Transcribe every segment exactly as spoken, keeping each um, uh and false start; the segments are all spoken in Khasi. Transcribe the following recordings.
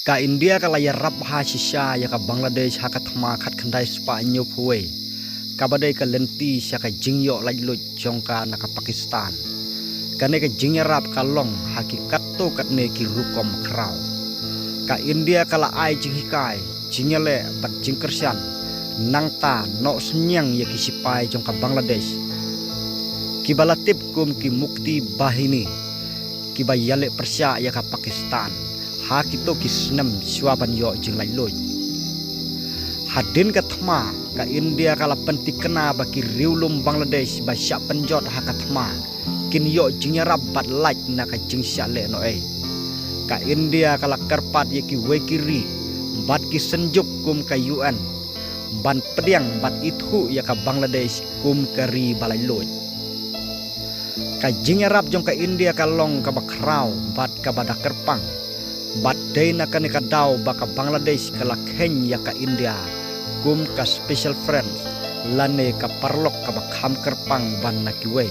Ka India ka la ïarap ha shisha ïa ka Bangladesh ha ka thma khatkhyndai spah hynñiewphew wei, kaba dei ka lynti sha ka jingïoh laitluid jong ka na ka Pakistan. Kane ka jingïarap ka long ha ki katto katne ki rukom khraw. Ka India ka la ai jinghikai, jingïaleh bad jingkyrshan, nangta noh synñiang ïa ki sipai jong ka Bangladesh, kiba la tip kum ki Mukti Bahini, kiba ïaleh pyrshah ïa ka Pakistan ha kito ki snem shuwa ban ïoh jinglaitluid. Hadien ka thma, ka India ka la pyntikna ba ki riewlum Bangladesh ba shah pynjot ha ka thma kin ïoh jingïarap bad lait na ka jingshah lehnohei. Ka India ka la kyrpad ïa kiwei ki ri bad ki synjuk kum ka U N ban pdiang bad ithuh ïa ka Bangladesh kum ka ri ba laitluid. Ka jingïarap jong ka India ka long kaba khraw bad kaba da kyrpang, bad dei na kane ka daw ba ka Bangladesh ka la kheiñ ïa ka India kum ka special friend, lane ka paralok kaba kham kyrpang ban na kiwei.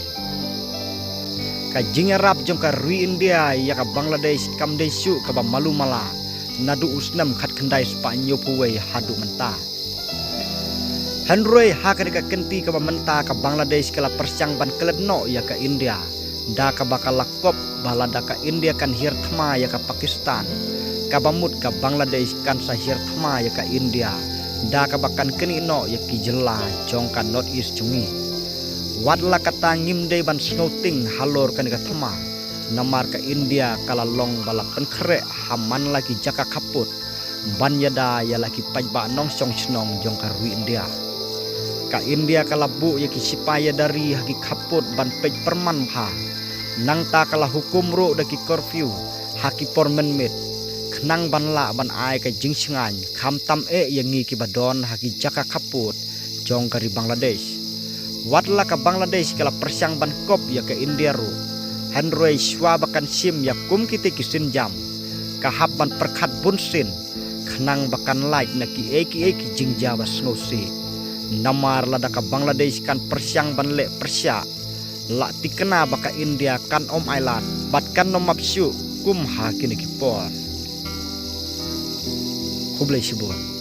Ka jingïarap jong ka ri India ïa ka Bangladesh kam dei shuh kaba malu mala naduh u snem khatkhyndai spah hynñiewphew wei haduh mynta. Hynrei ha kane ka kynti kaba mynta, ka Bangladesh ka la pyrshang ban klet noh ïa ka India, da kaba ka la kop ba lada ka India kan hiar thma ïa ka Pakistan, kaba mut ka Bangladesh kan sa hiar thma ïa ka India, da kaba kan knieh noh ïa ki jylla jong ka North East jong ngi. Wat la katta, ngim dei ban sngewtieng halor kane ka thma, namar ka India ka la long ba la pynkhreh ha man la ki jaka khappud ban ïada ïa la ki paidbah nongshong shnong jong ka ri India. Ka India ka la buh ïa ki sipai ïada ri ha ki khappud ban peit pyrman bha. Nangta ka la hukum ruh da ki curfew ha ki por mynmiet, khnang ban lah ban ai ka jingshngaiñ, khamtam eh ïa ngi kiba don ha ki jaka khappud jong ka ri Bangladesh. Wat la ka Bangladesh ka la pyrshang ban kop ïa ka India ruh, hynrei shuwa ba kan shim ïa kum kite ki sienjam, ka hap ban pyrkhat bunsien, khnang ba kan lait na kiei kiei ki jingjia ba sngewsih. Namar lada ka Bangladesh kan pyrshang ban leh pyrshah, la thikna ba ka India kan ym ailad bad kan ym map shuh kum ha kine ki por. Khublei shibun.